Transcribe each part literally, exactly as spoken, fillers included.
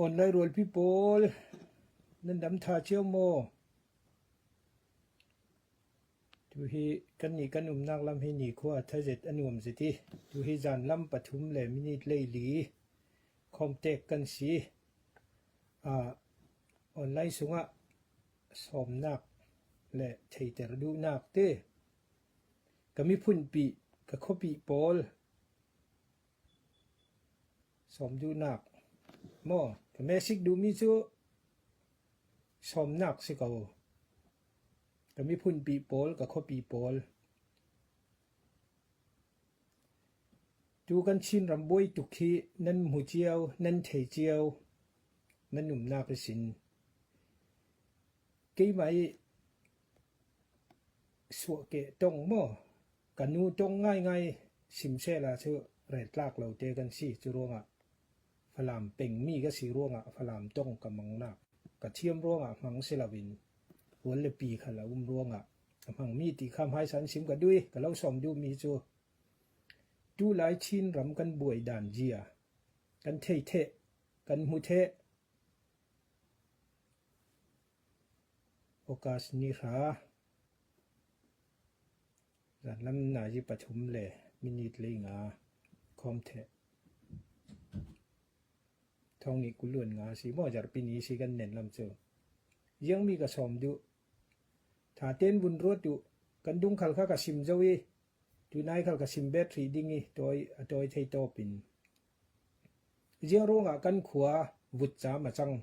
Online rualpi pawl, nan dam tha ciau maw? Tu hi kan ni kan umnak lam hi ni khua thazet a nuam zet hi. Tu hi zan lam pathum le minit leili khawm tek kan si. Ah, online sungah sawmnak le theiter duhnak te, ka miphunpih, ka khuapih pawl sawm duhnak maw? Ka mesik duhmi cu sawmnak si ko. Ka miphunpih pawl, ka khuapih pawl. Tu kan Chin ram buai tuk hi nan hmu cio, nan thei cio, nan umnak ihsin. Keimah i suahkeh tong maw? Ka nu tong ngaingai sim sehla cu rel tlak lo te kan si. Cu ruangah Falam pengmi ka si ruangah Falam tong ka hmangnak, ka thiam ruangah hmang si loin rual le pi khal a um ruangah a hmangmi ti kha hmaisa in sim ka duh i ka lo sawm duhmi cu tulai Chin ram kan buai dan zia kan thei theh, kan hmu theh. August ni hra, zanlam nazi pathum le minit lei nga khawm theh. Thawng nih kul luan nga si maw, zarhpi ni si kan nen lam cu. Ziangmi ka sawm duh. Thaten vun ruat uh, kan dung khal kha ka sim zo i, tunai khal ka sim bet hrih ding i, tawi, a tawi thei tawpin. Ziang ruangah kan khua vutcam a cang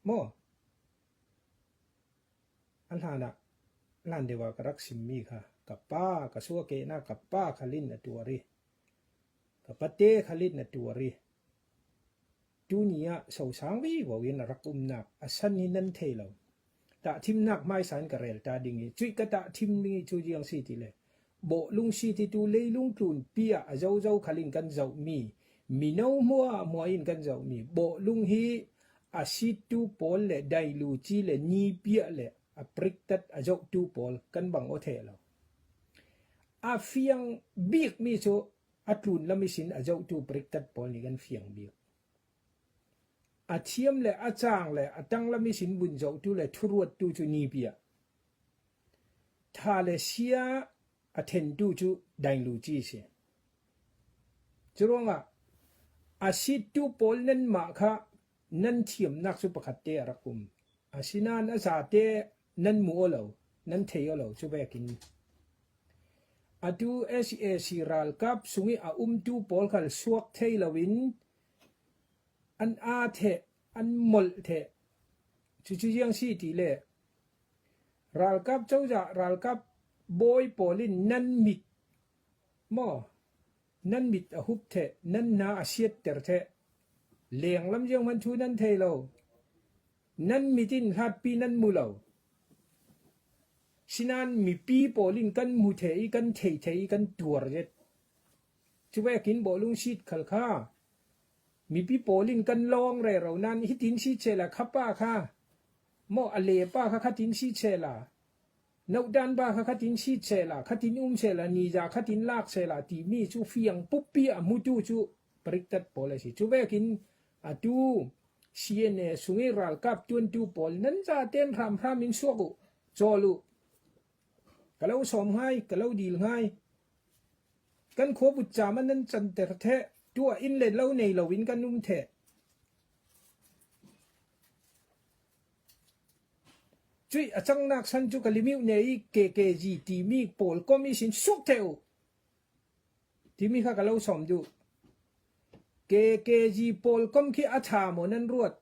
maw? A hlanah, hlan deuh ah ka rak simmi kha, ka pa, ka suahkehnak ka pa khalin a tuar i, ka pate khalin a tuar i, tuni ah sosang vivo in a rak umnak a san hi nan thei lo. Tahthimnak hmaisa in ka rel ta ding i, cuih ka tahthim ding i cu ziang si ti le, bawhlung si ti tu leilung tlunpi ah a zozo khalin kan zohmi, mino hmuahhmuah in kan zohmi bawhlung hi a sittu pawl le dailuci le nipiah le a priktat a zohtu pawl kan bang aw theh lo. A fiang bikmi cu a tlun lam ihsin a zohtu priktat pawl nih kan fiang bik. A thiam le a cang le a tanglam ihsin vun zohtu le thuruattu cu nipiah, tha le sia a thentu cu dailuci si. Curuangah a sittu pawl nanmah kha nan thiamnak cu pakhatte a rak um. Asinain a zate nan mu aw lo, nan thei aw lo, cu vekin atu SAC ralkap sungih a umtu pawl khal suak thei loin an aa theh, an molh theh. Cucu ziang si ti le ralkap cozah, ralkap bawi pawl in nan mit maw, nan mit a hup theh, nan hna a siatter theh. Lenglam zianghman thu nan thei lo. Nan mit in hlatpi nan mu lo. Sinan mipi pawl in kan hmu thei i, kan thei thei i, kan tuar zet. Cuvekin bawhlung sit khal kha mipi pawl in kan lawng rero nan hitin sit sehla, kha pa kha maw, a le pa kha khatin sit sehla, nohdan pa kha khatin sit sehla, khatin um sehla, niza khatin lak sehla timi cu fiang puppi a hmutu cu pariktat pawl a si. Cuvekin atu CNA sungih ralkap tuantu pawl nan zaten hramhram in suak uh, cawl uh. Ka lo sawm hngai, ka lo dil hngai. Kan khua vutcam ah nan canter theh, tuah in le lo nei loin kan um theh. Cuih a cangnak san cu ka limiuh ne i KKG timi pawl kom ihsin suak theh uh timi kha ka lo sawm duh. KKG pawl kom khi a tha maw nan ruat?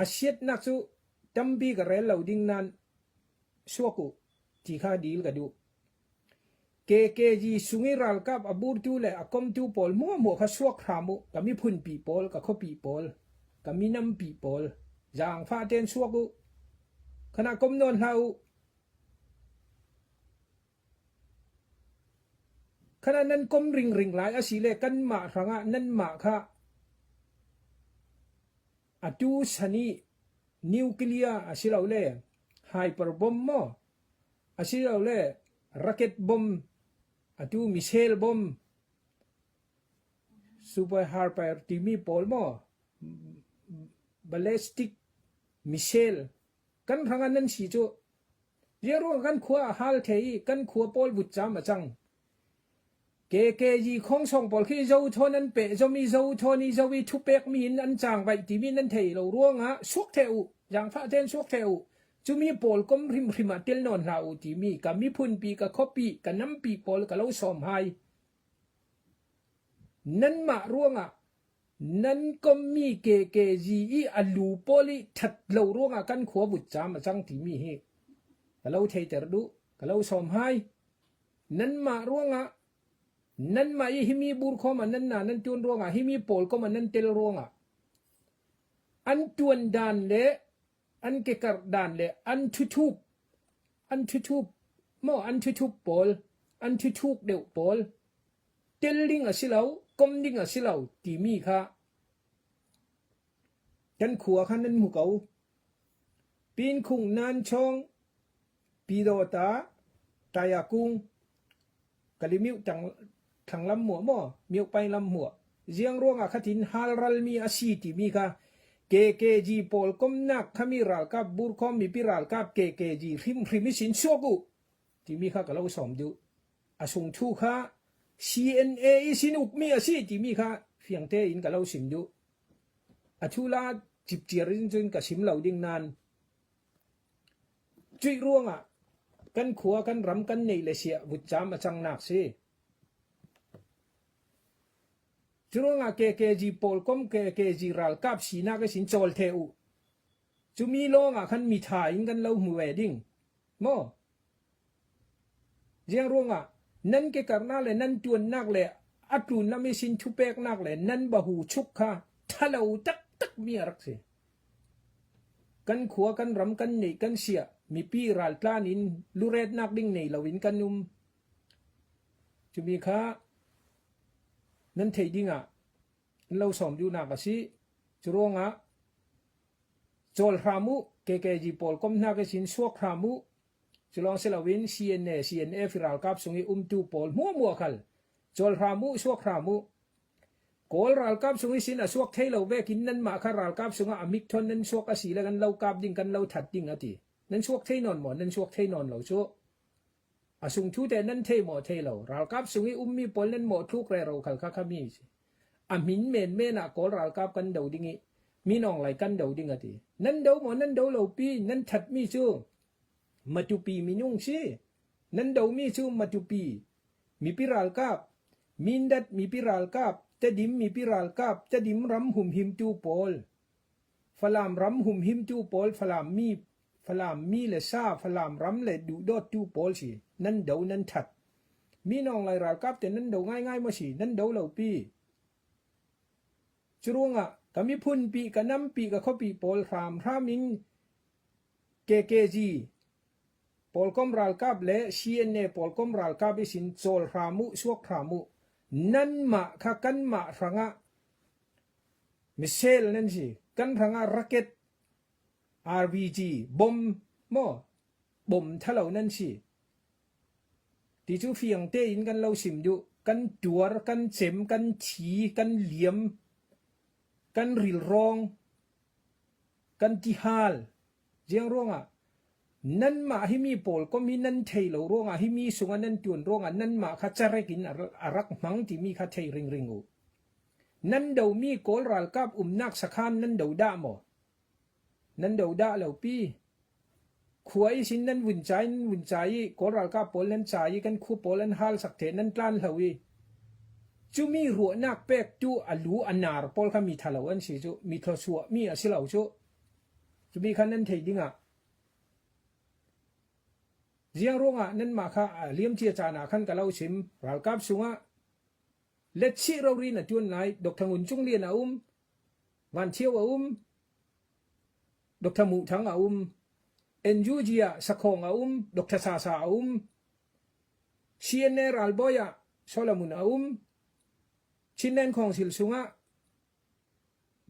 A siatnak cu tampi ka rel lo ding nan suak uh ti kha dil ka duh. KKG sungih ralkap a burtu le a komtu pawl hmuahhmuah kha suak hram uh, ka miphunpih pawl, ka khuapih pawl, ka minampi pawl, zaangfah ten suak uh. Khanah kom nawn hlah uh. Khanah nan kom ringring lai a si le kanmah hrangah nanmah kha atu san i nuclear a si lo le hyper bomb maw, a si lo le rocket bomb, atu missile bomb, Super Harper timi pawl maw, ballistic missile kan hrangah nan si cu, ziaruang kan khua a hal thei i kan khua pawl vutcam a cang. K K G khawngsawng pawl khi zo thawn an peh, zomi zo thawn i zo i thupek mi in an cangvaih timi nan thei lo ruangah suak theh uh, zangfah ten suak theh uh. Cumi pawl kom hrimhrim ah tel nawn hlah uh timi ka miphunpi, ka khuapi, ka nampi pawl ka lo sawm hai. Nanmah ruangah nan kommi K K G i a lu pawl i that lo ruangah kan khua vutcam a cang timi hi ka lo theiter duh, ka lo sawm hai. Nanmah ruangah, nanmah i himi burkhawm ah nan na nan tuan ruangah, himi pawl kom ah nan tel ruangah an tuan dan le an kekarh dan le an thuthuk, an thuthuk maw, an thuthuk pawl, an thuthuk deuh pawl tel ding a si lo, kom ding a si lo timi kha kan khua kha nan hmu ko. Pinkhung, Nanchawng, Pidawta, Tayakung, Kalimiuh tang, thlang lam hmuah maw, miuhpai lam hmuah. Ziang ruangah khatin halralmi a si timi kha K K G pawl komnak khami ralkap, burkhawm mipi ralkap K K G hrimhrim i sin suak uh timi kha ka lo sawm duh. A sung thu kha C N A i sin ukmi a si timi kha fiangte in ka lo sim duh. A thu la cipciar in cun ka sim lo ding nan, cuih ruangah kan khua, kan ram, kan neih le siah vutcam a cangnak si. Curuangah K K G pawl kom, K K G ralkap sinak ihsin cawl theh uh. Cumi lawngah khan mitha in kan lo hmu ve ding maw? Ziang ruangah nan kekarhnak le nan tuannak le a tlunlam ihsin thupeknak le nan bahu chuk kha tha lo taktak mi a rak si. Kan khua, kan ram, kan neih, kan siah, mipi raltlan in luretnak ding nei loin kan um. Cumi kha nan theih dingah an lo sawm duhnak a si. Curuangah cawl hram uh, K K G pawl komnak ihsin suak hram uh. Culawng si loin C N A, C N F i ralkap sung i umtu pawl hmuahhmuah khal cawl hram uh, suak hram uh. Kawl ralkap sung ihsin a suak thei lo vekin nanmah kha ralkap sungah a mikthawn nan suak a si le kan lo kap ding, kan lo that ding a ti. Nan suak thei nawn maw? Nan suak thei nawn lo cu. A sung thute nan thei maw? Thei lo. Ralkap sung i ummi pawl nan mawh tluk rero khal kha khami si. A hmin menmen ah Kawl ralkap kan do ding i, Min Aung Hlaing kan do ding a ti. Nan do maw? Nan do lo pi, nan thatmi cu Matupi minung si. Nan domi cu Matupi mipi ralkap, Mindat mipi ralkap, Tedim mipi ralkap, Tedim ram humhimtu pawl, Falam ram humhimtu pawl, Falam mi, Falam mi le sa, Falam ram le duhdawttu pawl si. Nan do, nan that. Min Aung Hlaing ralkap te nan do ngaingai maw si? Nan do lo pi. Curuangah ka miphunpi, ka nampi, ka khuapi pawl hramhram in K K G pawlkom ralkap le C N A pawlkom ralkap ihsin cawl hram uh, suak hram uh. Nanmah kha kanmah hrangah missile nan si, kan hrangah rocket, R P G, bom maw, bom tha lo nan si. Ti cu fiangte in kan lo sim duh, kan tuar, kan cem, kan thi, kan liam, kan rilrawng, kan tihal. Ziang ruangah nanmah himi pawlkom hi nan thei lo ruangah, himi sungah nan tuan ruangah nanmah kha carek in a, a rak hmang timi kha thei ringring uh. Nan domi Kawl ralkap umnak sakhan nan do dah maw? Nan do dah lo pi. Khua ihsin nan vun cai, nan vun cai i Kawl ralkap pawl nan cai i kan khua pawl an halsak te nan tlan hlo i, cumi ruahnak pektu a lu a nar pawl kha mi tha lo an si cu, mi thluasuahmi a si lo cu. Cumi kha nan thei dingah, ziang ruangah nanmah kha a liamcia caan ah khan ka lo sim, ralkap sungah letchih rori na tuan lai, Doctor Ngun Cung Lian a um, Van Thiau a um, Doctor Muh Thang a um, N U G ah Sakhawng a um, Doctor Sasa a um, C N A ralbawi ah Solomon a um, Chinland Council sungah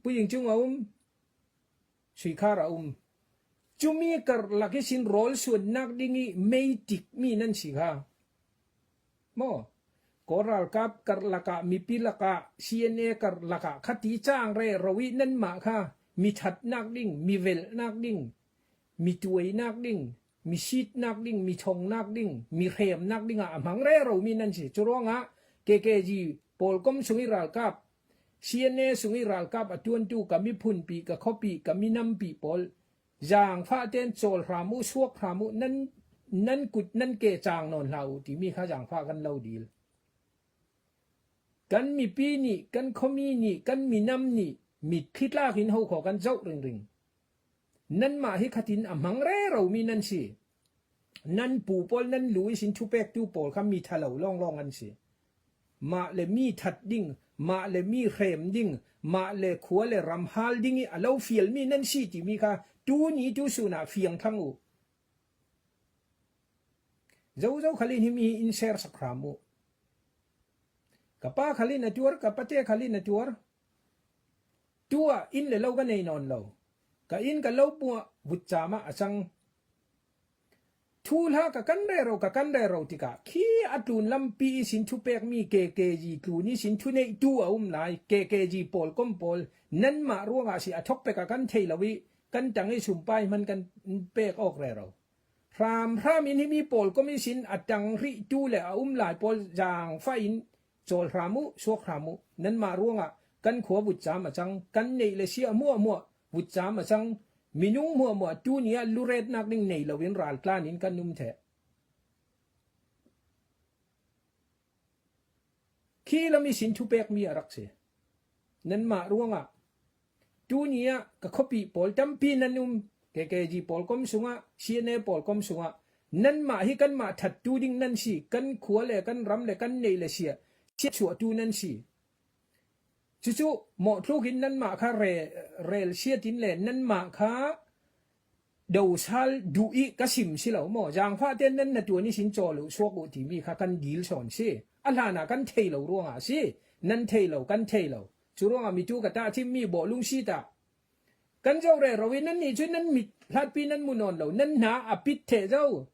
Pu Ying Cung a um, Sui Khar a um. Cumi karlak ihsin rawl suannak ding i meitik mi nan si kha maw? Kawl ralkap karlakah, mipi lakah, C N A karlakah kha ti cang rero ih nanmah kha mi thatnak ding, mi velhnak ding, mi tuainak ding, mi sitnak ding, mi thongnak ding, mi hremnak dingah a hmang reromi nan si. Curuangah K K G pawlkom sungih ralkap, C N A sungih ralkap a tuantu ka miphunpih, ka khuapih, ka minampi pawl, zangfahte in cawl hram uh, suak hram uh, nan, nan kut nan ke cang nawn hlah uh timi kha zangfah kan lo dil. Kan mipi nih, kan khuami nih, kan minam nih, mitthlakin hokhaw kan zoh ringring. Nanmah hi khatin a hmang reromi nan si. Nan pu pawl, nan lu ihsin thupektu pawl kha mi tha lo lawnglawng an si. Mah le mi that ding, mah le mi hrem ding, mah le khua le ram hal ding ih a lo fialmi nan si timi kha tuni tusun ah fiang thlang uh. Zozo khalin himi in share sak hram uh. Ka pa khalin a tuar, ka pate khalin a tuar. Tuah inn le lo ka nei nawn lo. Ka inn ka lo puah vutcam ah a cang. Thuhla ka kan rero, ka kan rero tikah khi a tlun lampi ihsin thupekmi K K G tlun ihsin thuneihtu a um lai, K K G pawlkom pawl, nanmah ruangah si a thokpek a kan thei lo ih kan tang ih sumpai hman kan pek awk rero. Hramhram in himi pawlkom ihsin a tang hrihtu le a um lai pawl zangfah in cawl hram uh, suak hram uh. Nanmah ruangah kan khua vutcam a cang, kan neih le siah hmuahhmuah vutcam a cang. Minung hmuahhmuah tuni ah luretnak ding nei loin raltlan in kan um theh. Khi lam ihsin thupekmi a rak si. Nanmah ruangah tuni ah ka khuapih pawl tampi nan um, K K G pawlkom sungah, C N A pawlkom sungah, nanmah hi kanmah thattu ding nan si, kan khua le kan ram le kan neih le siah siatsuahtu nan si. Cucu mawhtlukin nanmah kha re-, rel siatin le nanmah kha dosal duh ih ka sim si lo maw? Zangfahte nan na tuan ihsin cawl uh, suak uh timi kha kan dil sawn si. A hlanah kan thei lo ruangah si. Nan thei lo, kan thei lo. Curuangah mitu ka tahthimmi bawhlung si tah. Kan zoh rero ih nannih cu nan mit hlatpi nan mu nawn lo. Nan hna a pit theh zo.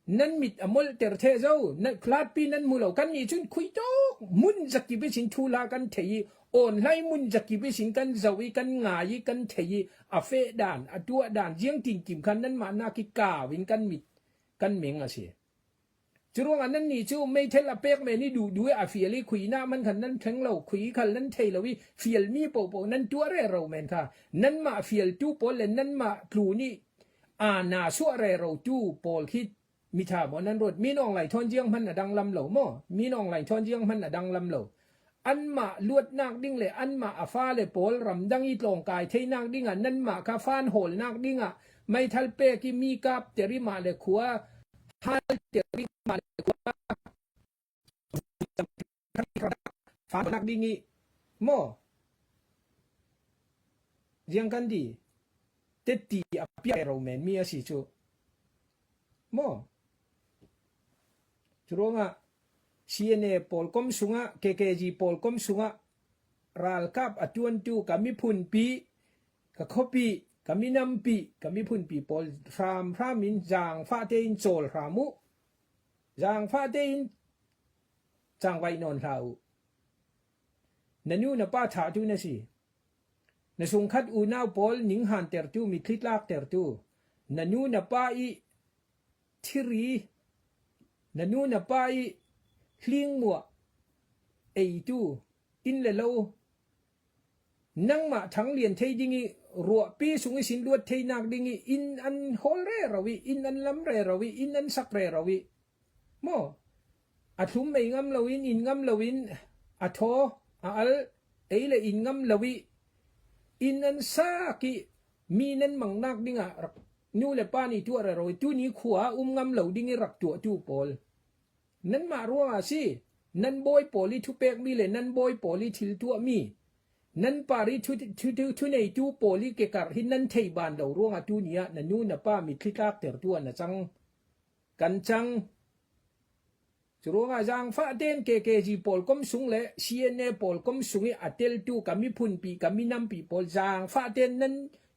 Nan mit a molhter theh zo. Nan hlatpi nan mu lo. Kannih cun khuitawk mun zakip ihsin thuhla kan thei ih, awnhlai mun zakip ihsin kan zoh ih, kan ngai ih, kan thei ih, a feh dan, a tuah dan, ziangtinkim khan nanmah nak ih kau in kan mit, kan meng a si. Curuangah nannih cu meithal a pek men ih duhduh ih a fial ih khui nah man khan nan thleng lo, khui khal nan thei lo ih fialmi pohpoh nan tuah rero men kha. Nanmah fialtu pawl le nanmah tlun ih aa na suah rerotu pawl khi mi tha maw nan ruat? Min awnglai thawn ziang hman a danglam lo maw? Min awnglai thawn ziang hman a danglam lo. Anmah luatnak ding le anmah a fale pawl ramdang ih tlawngkai theinak dingah nanmah kha fan hawlnak dingah meithal pek ih mi kapter ih mah le khua halter ih mah le khua fan hawlnak ding ih maw? Ziang kan ti, tetti a piak rero menmi a si cu maw? Curuangah C N A pawlkom sungah, K K G pawlkom sungah ralkap a tuantu ka miphunpi, ka khuapi, ka minampi, ka miphunpi pawl hramhram in zangfahte in cawl hram uh. Zangfahte in cangvaih nawn hlah uh. Na nu na pa thahtu na si. Na sungkhat unau pawl ninghantertu, mitthli tlaktertu, na nu na pa ih thiri, na nu na pa ih hlingmuah eitu, inn le lo, nangmah thanglian thei ding ih ruahpi sung ihsin luat theinak ding ih inn an hawl rero ih, inn an lam rero ih, inn an sak rero ih, maw? A thlum ei ngam loin, in ngam loin, a thaw, a al, ei le in ngam lo ih, in an sak ih, mi nan mangnak dingah rak, nu le pa nih tuah rero ih, tuni khua ah um ngam lo ding ih rak tuahtu pawl. Nanmah ruangah si, nan bawi pawl ih thupekmi le nan bawi pawl ih thil tuahmi, nan par ih thu, thu, thu, thuneitu pawl ih kekarh hi nan thei ban lo ruangah tuni ah na nu na pa mitthli tlaktertu ah na cang. Kan cang. Curuangah zangfahte in K K G pawlkom sung le C N A pawlkom sung ih a teltu ka miphunpih, ka minampih pawl zangfahte in nan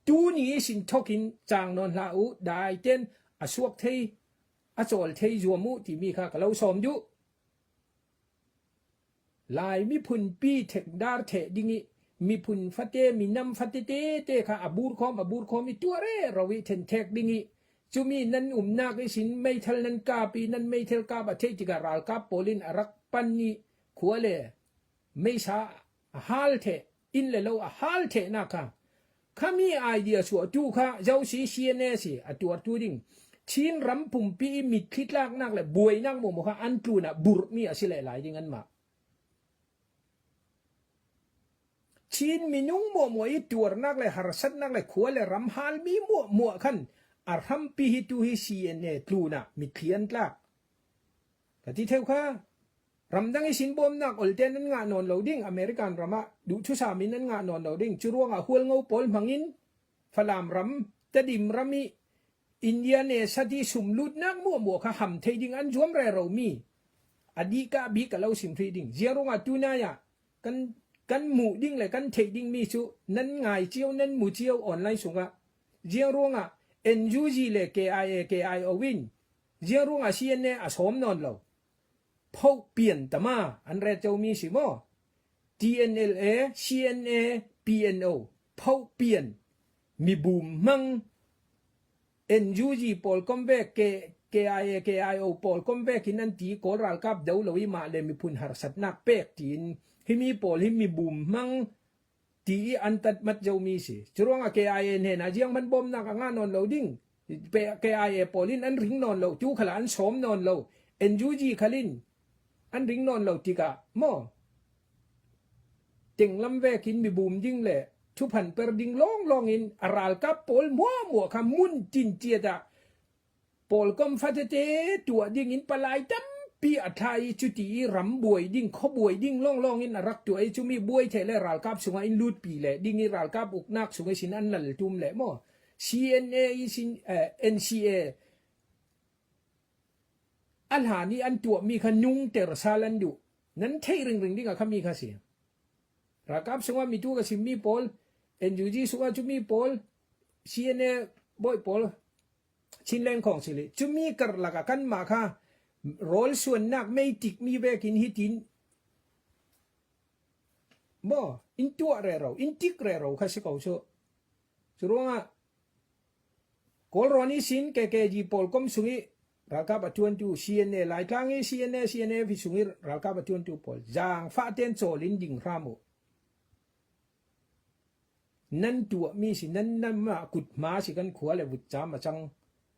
tuni ihsin thokin cang nawn hlah uh, daite in a suak thei, a cawl thei zuam uh timi kha ka lo sawm duh. Lai miphunpi thekdar theh ding ih, miphun fate, minam fate tete kha a burkhawm, a burkhawm ih tuah rero ih thenthek ding ih, cumi nan umnak ihsin meithal nan kap ih, nan meithal kap a theih tikah ralkap pawl in a rak pan ih khua le meisa a hal theh, inn le lo a hal thehnak kha, khami idea suahtu kha Zosi C N A si a tuartu ding. Chin ram pumpi ih mitthli tlaknak le buainak muahmuah kha an tlunah burhmi a si leh lai ding anmah. Chin minung muahmuah ih tuarnak le harsatnak le khua le ram halmi muahmuah khan a hrampi hi tu hi C N A tlunah mitthli an tlak. Ka ti theu kha, ramdang ihsin bawmnak olte nan ngah nawn lo ding, American ramah duhthusam in nan ngah nawn lo ding. Curuangah hualngo pawl hmangin Falam ram, Tedim ram ih India ne sati sumlutnak muahmuah kha ham thei ding an zuam rero mi. A dihkah bik ka lo sim hrih ding. Ziang ruangah tunai ah kan, kan muh ding le kan theih ding mi cu nan ngai cio, nan mu cio online sungah. Ziang ruangah N U G le K I A, K I O in ziang ruangah C N A a sawm nawn lo. Phoh pian tama an ret comi si maw? T N L A, C N A, P N O, phoh pian, mibum hmang, N U G pawlkom vek, K-, K I A, K I O pawlkom vekin an ti, Kawl ralkap do lo ih mah le miphun harsatnak pek tiin himi pawl hi mibum hmang ti ih an tatmat zomi si. Curuangah K I A hnenah zianghman bawmnak a ngah nawn lo ding. Pe-, K I A pawl in an ring nawn lo, tu khalah an sawm nawn lo. N U G khal in an ring nawn lo tikah maw? Tenglam vekin mibum ding le thuphan per ding lawnglawng in a ralkap pawl muahmuah kha mun tin tiatah pawlkom fatete tuah dingin palai tampi a thlai ih cuti ih ram buai ding, khua buai ding lawnglawng in a rak tuah ih cumi buai theh le ralkap sungah in lutpi leh ding ih ralkap uknak sung ihsin an laltum leh maw? C N A ihsin, eh, N C A a hlan ih an tuahmi kha nungter sal an duh. Nan theih ringring dingah khami kha si. Ralkap sungah mitu ka simmi pawl, N U G sungah cumi pawl, C N A bawi pawl, Chinleng khawng si leh cumi karlak ah kanmah kha rawl suannak meitik mi vekin hitin maw, in tuah rero, in tik rero kha si ko cu. Curuangah Kawl rawn ihsin K K G pawlkom sungih ralkap a ṭuantu C N A, Laitlang ih C N A, C N A F sungih ralkap a ṭuantu pawl, zaangfah ten cawl in ding hram uh. Nan tuahmi si, nan, nanmah kuthma si kan khua le vutcam a cang.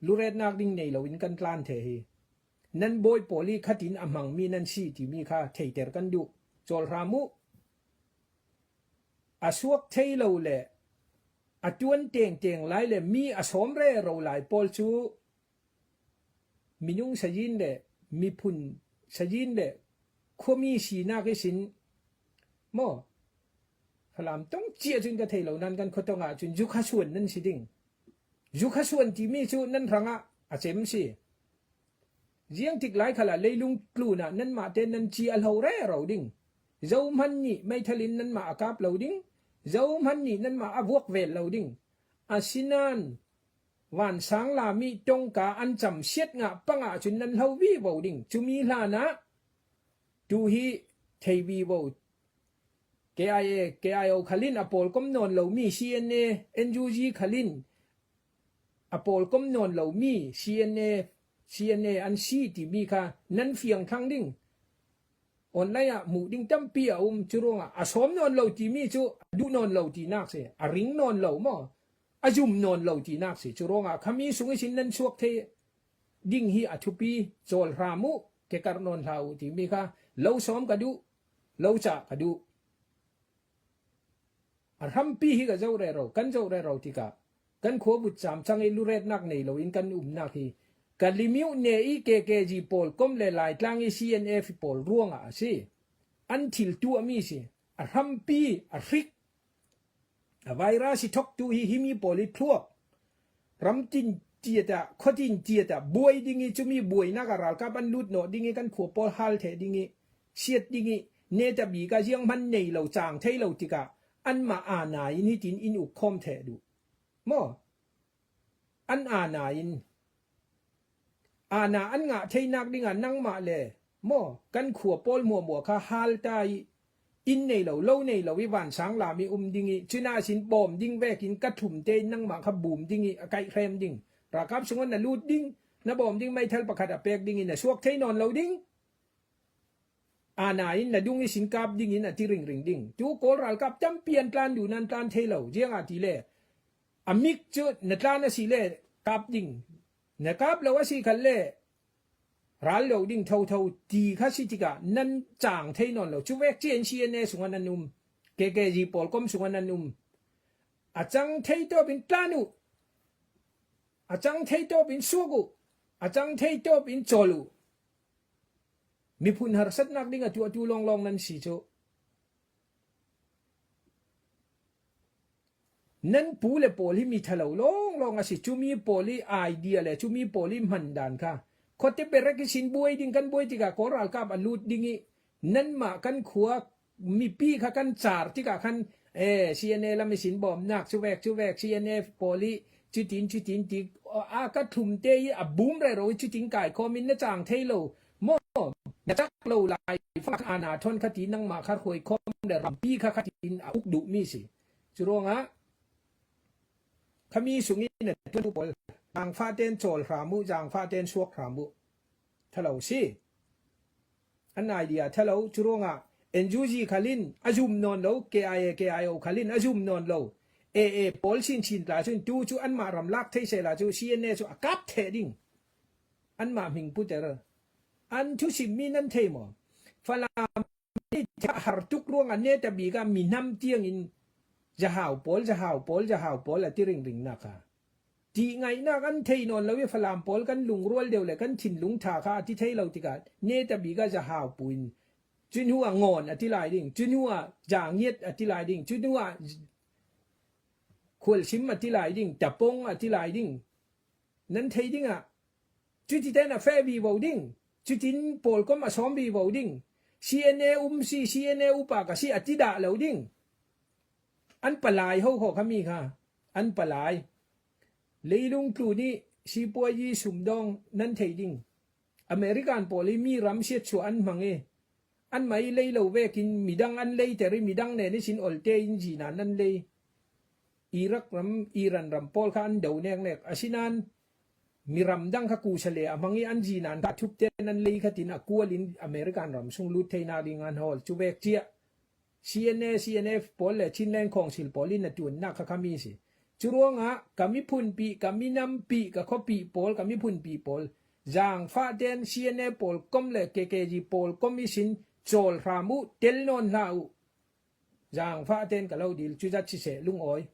Luretnak ding nei loin kan tlan thei hi. Nan bawi pawl ih khatin a hmangmi nan si timi kha theiter kan duh. Cawl hram uh. A suak thei lo le a ṭuan tengteng lai le mi a sawm rero lai pawl cu minung sayin le miphun sayin le khuami sinak ihsin maw? Falam tong ciah cun ka thei lo nan kan khuatong ah cun zukha suan nan si ding. Zukha suan timi cu nan hrangah a cem si. Ziangtik lai khalah leilung tlunah nanmahte nan ci a hlo rero ding. Zohman nih meithal in nanmah a kap lo ding. Zohman nih nanmah a vuak vel lo ding. Asinain vansang lam ih tongka an camsiat ngah pangah cun nan hlo vivo ding. Cumi hlanah tu hi thei vivo. K I A, K I O khal in a pawlkom nawn lomi, C N A, N U G khal in a pawlkom nawn lomi, C N A, C N A an si timi kha nan fiang thlang ding. Online ah muh ding tampi a um, curuangah a sawm nawn lo timi cu a duh nawn lo tinak si, a ring nawn lo maw, a zum nawn lo tinak si. Curuangah khami sung ihsin nan suak thei ding hi a thupi. Cawl hram uh, kekarh nawn hlah uh timi kha lo sawm ka duh, lo cah ka duh. A hrampi hi ka zoh rero, kan zoh rero tikah kan khua vutcam cang ih luretnak nei loin kan umnak hi. Ka limiuh ne ih K K G pawlkom le Laitlang ih C N F pawl ruangah a si. An thil tuahmi si. A hrampi, a hrik, a virus ih thoktu hi himi pawl ih thluak. Ram tin tiatah, khua tin tiatah, buai ding ih cumi buainak ah ralkap an lut nawh ding ih kan khua pawl hal theh ding ih, siat ding ih, neta bik ah zianghman nei lo, cang thei lo tikah anmah aana in hitin in uk khawm theh duh. Maw? An aana in, aana an ngah theinak dingah nangmah le Maw, kan khua pawl hmuahhmuah kha hal ta i, inn nei lo, lo nei lo i vansang lam i um ding i, cina sin bawm ding vekin ka thumte in nangmah kha bum ding i, a kaih hrem ding. Ralkap sungah na lut ding, na bawm ding meithal pakhat a pek ding i, na suak thei nawn lo ding. Ana in na dung i sin kap ding in a ti ringring ding. Tu Kawl ralkap tampi an tlan duh nan tlan thei lo. Ziang a ti le, a mik cu na tlan a si le kap ding. Na kap lo a si khat le ral lo ding thotho ti kha si tikah nan cang thei nawn lo. Cu vek ciah in C N A sungah nan um. K K G pawl kom sungah nan um. A cang thei tawp in tlan uh. A cang thei tawp in suak uh. A cang thei tawp in cawl uh. Miphun harsatnak ding a tu a tu lawnglawng nan si cu. Nan pu le pawl hi mi ṭha lo lawnglawng a si. Cumi pawl i idea le cumi pawl i hman dan kha. Khuate berek i sin buai ding kan buai tikah Kawl ralkap a lut ding i nanmah kan khua mipi kha kan car tikah khan, eh, C N A lam i sin bawmnak cuvek cuvek C N F pawl i cutin cutin ti a ka thlumte i a bum rero i cutin kaikhawm in na cang thei lo. Maw, na cak lo lai fak ana thawn kha ti nangmah kha hruai khawm le rampi kha kha tin a uk duh mi si. Curuangah khami sungin na tuan pawl, zangfah ten cawl hram uh, zangfah ten suak hram uh. Tha lo si. An idea tha lo, curuangah N U G khalin a zum nawn lo, K I A, K I O khalin a zum nawn lo. A A pawl sin sin tla cun tu cu anmah ram lak thei sehla cu C N A cu a kap theh ding. Anmah hming puter. An thusimmi nan thei maw? Falam i thah har tuk ruangah netabik ah minam tiangin zahau pawl, zahau pawl, zahau pawl a ti ringringnak kha. Ṭihngaihnak an thei nawn lo i Falam pawl kan lungrual deuh le kan thinlung ṭha kha a ti thei lo tikah netabik ah zahau puin cun hnu ah ngawn a ti lai ding, cun hnu ah zangiat a ti lai ding, cun hnu ah khualsim a ti lai ding, tapong a ti lai ding. Nan thei dingah cuti ten a feh vivo ding, cutin pawlkom a sawm vivo ding, C N A um si, C N A upa ka si a ti dah lo ding. An palai ho khaw khami kha, an palai. Leilung tlun i sipuayi sumdawng nan thei ding. American pawl i mi ram siatsuah an hmang i, anmah i lei lo vekin midang an leiter i midang nen ihsin olte in zinan an lei. Iraq ram, Iran ram pawl kha an do neknek. Asinan miram dang kha kusa le a hmang i an zinan kha thupten an lei khatin a kual in American ram sung lut theinak ding an hawl. Cuvek ciah C N A, C N F pawl le Chinland Council pawl in a tuannak kha khami si. Curuangah ka miphunpih, ka minampih, ka khuapih pawl, ka miphunpih pawl, zangfahten C N A pawl kom le K K G pawl kom ihsin cawl hram uh, tel nawn hlah uh. Zangfahten ka lo dil, cuzat siseh, lungawi.